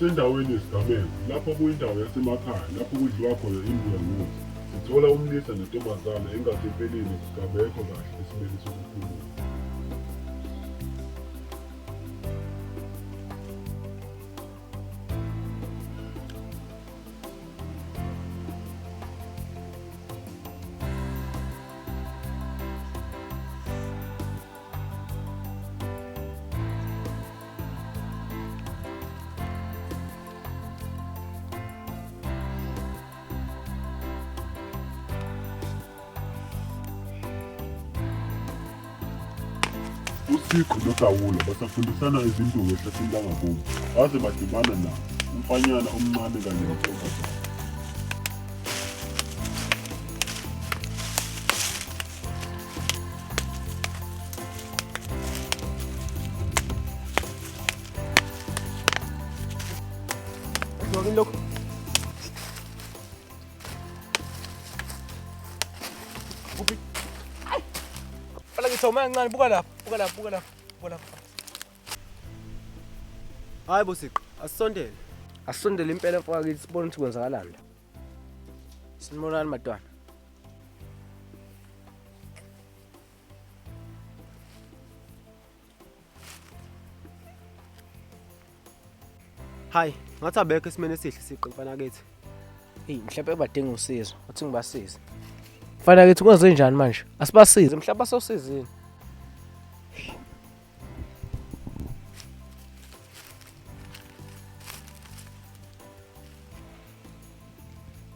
Sisendaweni yesigameko lapho kuyindawo yasemakhaya lapho kudliwa khona imbuya ngothi. Sithola umlisa nentombazane engathi empeleni kabekho kahle esimeni sokukhuluma. USiqu noGawula basafundisana izinduku ehlathini langakubo baze badibana na umfanyana omncane kanye nentombazane. Gawin lokhu. Kuphi? Hayi. Fala ngithi awuma kancane buka lapha, buka lapha, buka lapha, buka lapha. Hayi bo siqi, asisondele. Asisondele impela mfowethu sibone ukuthi kwenzakalani la. Sinibonani madwana. Hayi, ngathi abekho esimeni esihle siqi mfana kithi. Hey, mhlawumbe badinga usizo, uthi ngibasize. Mfana kithi kwenze njani manje? Asibasize, mhlawumbe basosizini.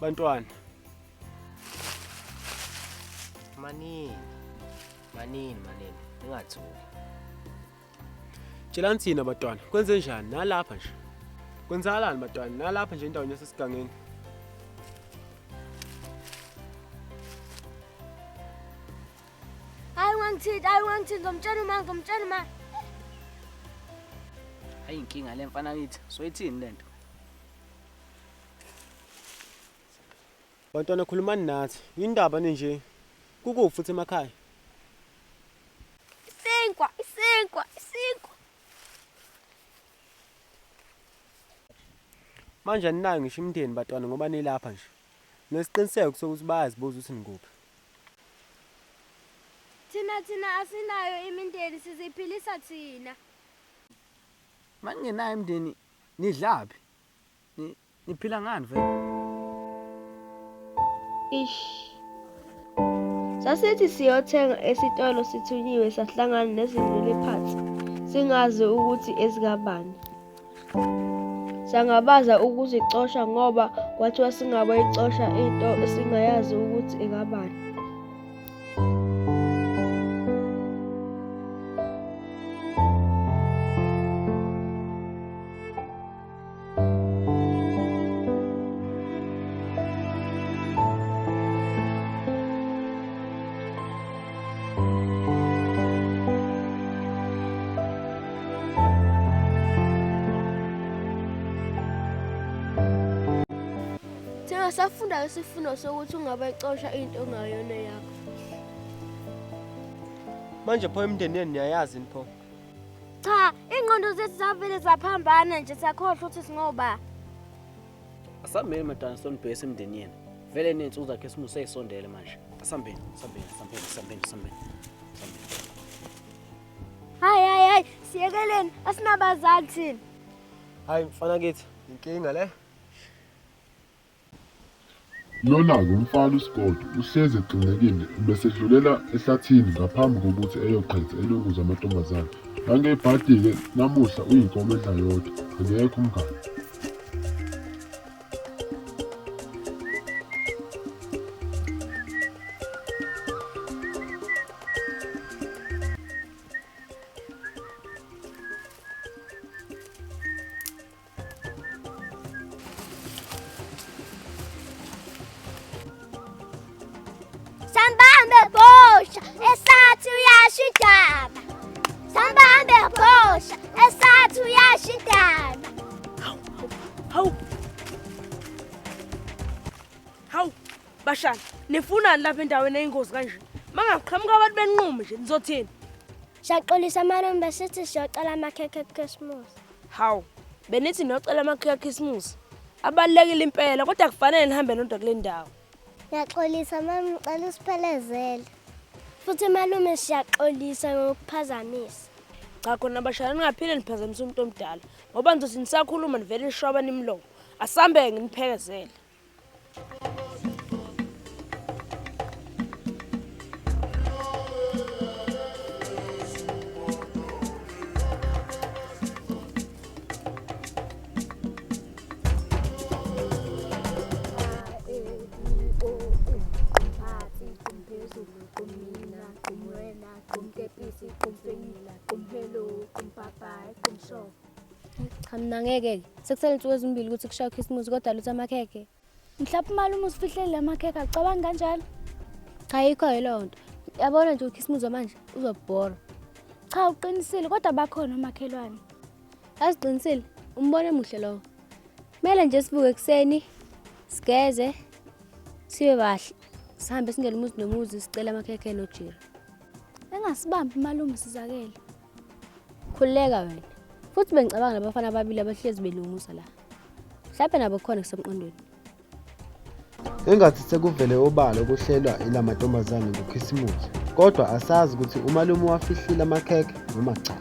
Bantwana. Manini. Manini, manini. Ningathuki. Tshelani thina batwana, kwenze njani nalapha nje? Kwenzakalani batwana nalapha nje endaweni yasesigangeni? Hayi ungangithinti, hayi ungangithinti, ngomtshela uma, ngomtshela uma. Hayi inkinga le mfana kithi. Soyithini lento? Bantwana khulumani nathi. Yindaba ninje? Kukuphi futhi emakhaya? Isinkwa, isinkwa, isinkwa. Manje aninayo ngisho imindeni batwana ngoba nilapha nje. Nesiqiniseko sokuthi bayazibuza ukuthi nikuphi. Thina thina asinayo imindeni siziphilisa thina. Maningenayo imindeni nidlaphi? Niphila ngani vele? Ish. Sasithi siyothenga esitolo sithunyiwe sahlangana nezinwele phansi singazi ukuthi ezikabani. Sangabaza ukuzicosha ngoba kwathiwa singaboyicosha into esingayazi ukuthi ekabani. Thina safunda isifundo sokuthi ungabecosha into ongayona yakho. Manje pho imindeni yenu niyayazi yini pho? Cha, ingqondo zethu zavele zaphambana nje sakhohlwa ukuthi singoba. Asambeni madana sonibhekise emndeni yenu. Vele ney'nsuku zakhe simusa ey'sondele manje. Asambeni, asambeni, asambeni, asambeni, asambeni. Asambeni. Hayi hayi hayi, siyekeleni asinabazali thina. Hayi mfana kithi, inkinga le. Lona-ke umfana uSigodo uhlezi exinekile ubesedlulela ehlathini ngaphambi kokuthi eyoqhetha elunguza amantombazane. Nangebhadi-ke namuhla uyinkomo edla yodwa, akekho umngani. Sambambe bosha esathi uyashidaba. Sambambe bosha esathi uyashidaba. Hawu, hawu. Hawu, bashana, nifunani lapha endaweni eyingozi kanje? Mangaqhamuka abantu benqume nje, nizothini? Siyaxolisa malume besithi siyocela amakhekhe eChristmas. Hawu. Benithi niyocela amakhekhe kaKhisimusi. Abalulekile impela kodwa kufanele nihambe nodwa kule ndawo. Ngiyaxolisa mama, ngicela usiphelezele. Futhi malume siyaxolisa ngokuphazamisa. Cha khona bashana ningaphinde niphazamise umuntu omdala ngoba nizothi nisakhuluma nivele nishwabane imilomo. Asambe nginiphekezele. Cha mina ngeke-ke. Sekusele insuku ezimbili ukuthi kushaye ukhisimusi kodwa lutho amakhekhe. Mhlawumbe umalume usifihlele amakhekhe acabangi kanjalo. Cha ayikho-ke leyo nto. Yabona nje ukhisimusi wamanje uzobhora. Cha uqinisile kodwa bakhona omakhelwane. Yazi qinisile, umbono omuhle lowo. Kumele nje sivuke ekuseni, sigeze, sibe bahle. Sihambe singene umuzi nomuzi sicele amakhekhe nojira. Engasibambi umalume sizakele. Khululeka wena. Futhi bengicabanga nabafana ababili abahlezi belunguza la. Mhlawumbe nabo khona kusemqondweni. Engathi sekuvele obala ukuhlelwa ilamantombazane ngoKhisimusi, kodwa asazi ukuthi umalume uwafihlile amakhekhe noma cha.